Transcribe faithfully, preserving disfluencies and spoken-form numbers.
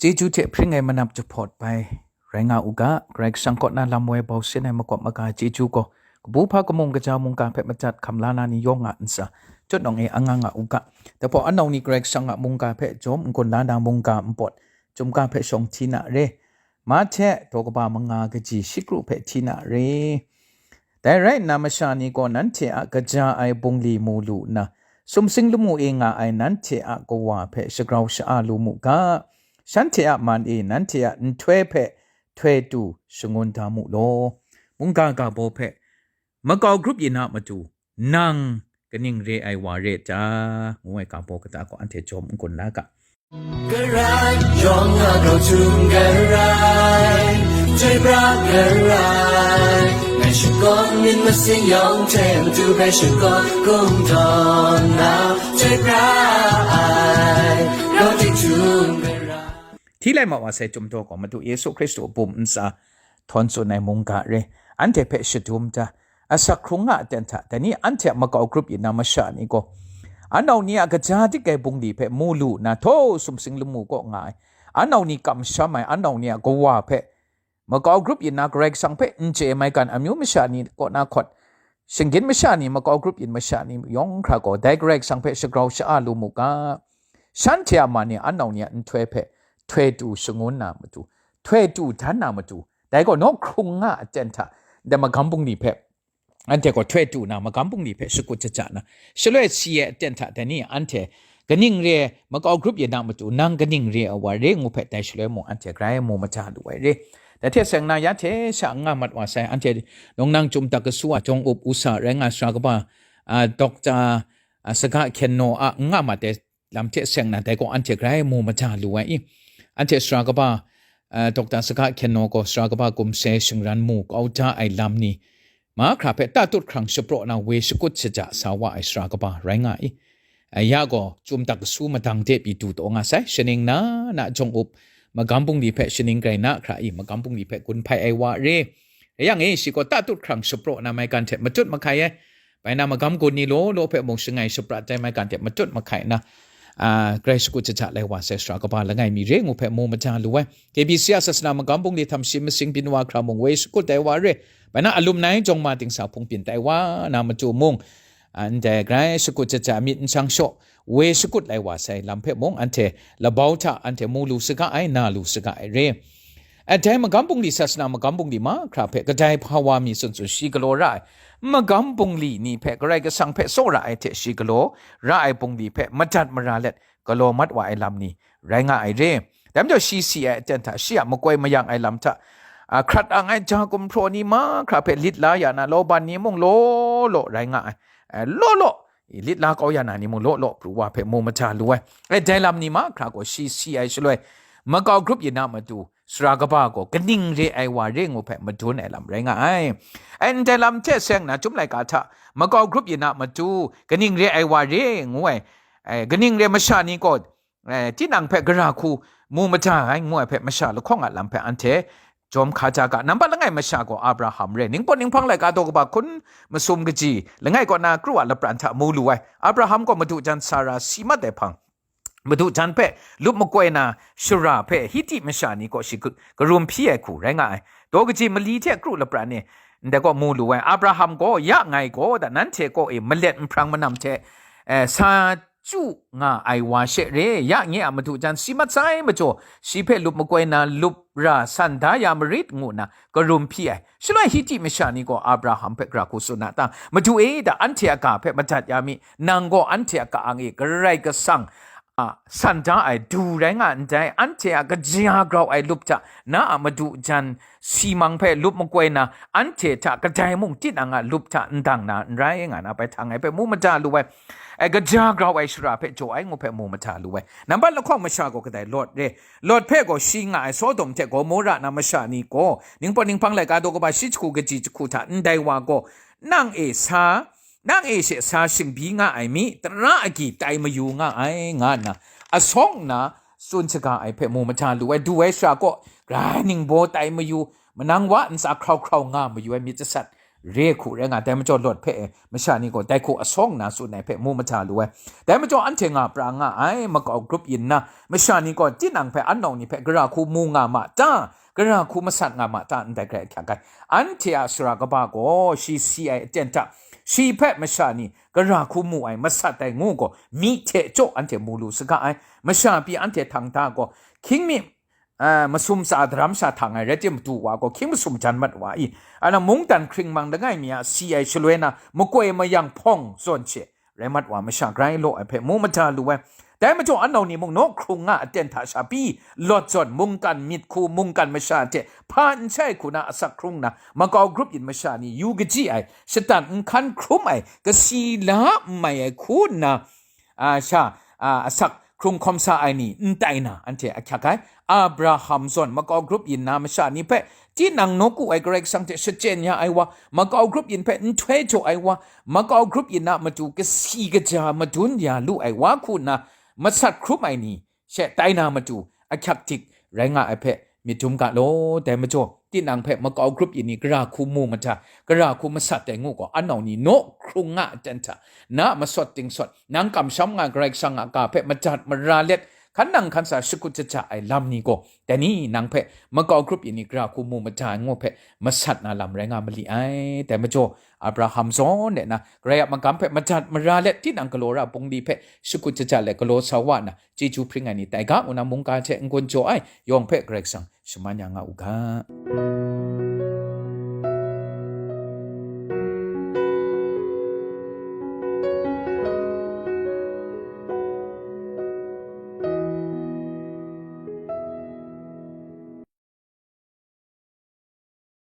Chyeju hte hpring ai manap jahpawt bai rai nga u ga, Karai Kasang kaw na lam woi bau sin ai makawp maga chyeju gaw, kabu hpa kamung kaja mungga hpe madat hkam la na ni yawng a ntsa, chut nawng e anga nga u ga. Dai hpaw anau ni Karai Kasang a mungga hpe jawm n-gun la na mungga npawt, chyum ga hpe shawng hti na re. Mahte daw kaba manga kaji shi kru hpe hti na re. Dai rai nna, masha ni gaw nanhte a kaja ai bungli mu lu nna, sumsing lamu e nga ai nanhte a Kawa hpe shagrau sha-a lu mu ga. Shanhte a man e nanhte a nhtoi hpe htoi tu shangun da mu law. Mungga ga baw hpe, makau grup yin a matu, nang kaning re ai wa re ta? Ngu ai ga baw kata gaw anhte jawm n-gun la ga. Karai yawng a grau htum karai, chyoi pra karai, ngai shakawn myit masin yawng hte matu hpe shakawn kungdawn na, chyoi pra ai, grau ting htum karai. Hti lai ma wa sai, Chyum Daw gaw Madu Yesu Hkristu a bum ntsa htawn tsun ai mungga re, anhte hpe shadum da, asak hkrung nga aten hta, dai ni anhte a makau grup yin na masha ni gaw, anau ni a kaja dik ai bungli hpe mu lu nna, htaw sumsing lamu kaw nga ai, anau ni kamsham ai, anau ni a Kawa hpe, makau grup yin na Karai Kasang hpe n chye maigan amyu masha ni kaw na hkawt, shinggyim masha ni, makau grup yin masha ni yawng hkra gaw, dai Karai Kasang hpe shagrau sha-a lu mu ga. Shanhte a man e anau ni a nhtoi hpe htoi tu shangun na matu, htoi tu dan na matu, dai gaw nawk hkrung nga aten hta, dai magam bungli hpe, anhte gaw htoi tu na, magam bungli hpe shakut shaja na, shaloi si ai aten hta, dai ni anhte kaning re, makau grup yin na matu, nang kaning re ai wa re ngu hpe, dai shaloi mung anhte grai mu maja lu ai re. Dai hte seng na, ya hte sha n nga mat wa sai, anhte Nang Nang Chyum Tak Kasu a jawng up usa rai nga sara kaba, a, Doctor, a, Saga Hkyen Naw a n nga mat ai lam hte seng na, dai gaw anhte grai mu maja lu ai i. Anhte sara kaba, a, Doctor Saga Hkyen Naw gaw sara kaba Kumsai Shingran mu kau da ai lam ni mahkra hpe tatut hkrang shapraw na, woi shakut shaja sa wa ai sara kaba rai nga i. A, ya gaw Chyum Tak Kasu madang de pyi du taw nga sai, shaning na na jawng up, magam bungli hpe shaning grai na hkra i, magam bungli hpe gun hpai ai wa re. Rai yang e, shi gaw tatut hkrang shapraw na maigan hte matut mahkai ai, bai na magam gun ni law law hpe mung shangai shaprat ai maigan hte matut mahkai na, a, grai shakut shaja lai wa sai sara kaba langai mi re ngu hpe mu maja lu ai. K B C a sasana magam bungli htam shi masing byin wa hkra mung woi shakut ai wa re, bai na alumni jawng ma dingsa hpung byin tai wa na matu mung, a, ndai grai shakut shaja myit n shang shaw, woi shakut lai wa sai lam hpe mung anhte labau hta anhte mu lu saga ai, na lu saga ai re. A, dai magam bungli, sasana magam bungli mahkra hpe kadai hpa wa mi tsun tsun shi galaw ra ai, magam bungli ni hpe Karai Kasang hpe tsawra ai hte shi galaw ra ai bungli hpe madat mara let galaw mat wa ai lam ni rai nga ai re. Dai majaw shi si ai aten hta, shi a makoi mayang ai lam hta, a, hkrat ang ai ja gumhpraw ni mahkra hpe lit la ya na, lawban ni mung law law rai nga ai, a, law law lit la kau ya na ni mung law law pru wa hpe mu maja lu ai. E, dai lam ni mahkra gaw shi si ai shaloi, makau grup yin na matu, sara kaba gaw kaning re ai wa re ngu hpe madun ai lam rai nga ai. Ai, ndai lam hte seng na, Chyum Laika hta makau grup yin na matu, kaning re ai wa re ngu ai, ai, kaning re masha ni gaw, eh, tinang hpe gara hku mu maja ai ngu ai hpe masha lahkawng a lam hpe anhte jawm hka ja ga. Nambat langai masha gaw Abraham re, Ningpawt Ninghpang Laika daw kaba hkun masum kaji langai kaw na kru a lapran hta mu lu ai. Abraham gaw madu jan Sara si mat ai hpang, madu jan hpe lup makoi na shara hpe Hiti masha ni kaw shi ka-, karum hpyi ai hku rai nga ai. Daw kaji mali hte kru lapran e, ndai kaw mu lu ai. Abraham gaw, ya ngai gaw da nanhte kaw e malet nhprang manam hte, eh, sa chyu nga ai wa she re, ya nye a madu jan si mat sai majaw, shi hpe lup makoi na lup ra san da ya marit, ngu nna karum hpyi ai. Shaloi Hiti masha ni gaw Abraham hpe gara hku tsun a ta, Madu e, da anhte a ga hpe madat ya mi, nang gaw anhte a ka-ang e Karai Kasang a san da ai du rai nga ndai, anhte a kaja grau ai lup hta na a madu jan si mang hpe lup makoi na, anhte hta kadai mung tinang a lup hta n dang na n rai, nga na bai htang ai hpe mu maja lu ai. Ai, kaja grau ai shara hpe jaw ai ngu hpe mu maja lu ai. Nambat lahkawng masha gaw kadai Lawt re. Lawt hpe gaw shi nga ai Sodom hte Gomora na masha ni gaw, Ningpawt Ninghpang Laika daw kaba shi jahku kaji jahku hta ndai wa gaw, nang e sa, nang e she sa shingbyi nga ai mi, tara agyi tai mayu nga ai, nga nna asawng nna tsun saga ai hpe mu maja lu ai. Du ai shara kaw, grai ningbaw tai mayu, manang wa ntsa hkrau hkrau nga mayu ai myit jasat, re hku rai nga, dai majaw Lot hpe e, masha ni gaw dai hku asawng nna tsun ai hpe mu mada lu ai. Dai majaw anhte nga pra nga ai, makau grup yin nna, masha ni gaw tinang hpe anau ni hpe gara hku mu nga ma ta, gara hku masat nga ma ta, ndai hkrai ahkyak ai. Anhte a sara kaba gaw shi si ai aten hta, shi hpe masha ni gara hku mu ai, masat ai ngu gaw, myi hte chyaw anhte mu lu saga ai. Masha pyi anhte htang da gaw, hkying mi, a, masum tsa daram sha htang ai rai timung, madu wa gaw hkying masum jan mat wa i? Ana mungdan hkring mang langai mi a si ai shaloi na, makoi mayang hpawng zawn she, rai mat wa masha grai law ai hpe mu mada lu ai. Dai majaw anau ni mung naw hkrung nga aten hta sha pyi, Lot zawn mungkan myit hku, mungkan masha hte hpa n shai hku na asak hkrung nna, makau grup yin masha ni yu kaji ai, shatan n hkan hkrum ai, kasi la n mai ai hku nna, a, sha, a, asak hkrung hkawm sa ai ni n tai na, anhte ahkyak ai. Abraham zawn makau grup yin na masha ni hpe, tinang nawku ai Karai Kasang hte shachyen ya ai wa, makau grup yin hpe nhtoi jaw ai wa, makau grup yin na matu kasi kaja madun ya lu ai wa hku nna, masat hkrum ai ni she tai na matu, ahkyak dik rai nga ai hpe myit dum ga law. Dai majaw, tinang hpe makau grup yin ni gara hku mu mada, gara hku masat ai ngu gaw, anau ni naw hkrung nga aten hta, na masawt tingsawt, nang kamsham nga Karai Kasang a ga hpe madat mara let, hkan nang hkan sa shakut shaja ai lam ni gaw, dai ni nang hpe makau grup yin ni gara hku mu mada ai ngu hpe masat na lam rai nga mali ai. Dai majaw, Abraham zawn de na, Karai a magam hpe madat mara let, tinang galaw ra bungli hpe shakut shaja let galaw sa wa na, chyeju hpring ai ni tai ga, ngu na mungga hte n-gun jaw ai, yawng hpe Karai Kasang shaman ya nga u ga.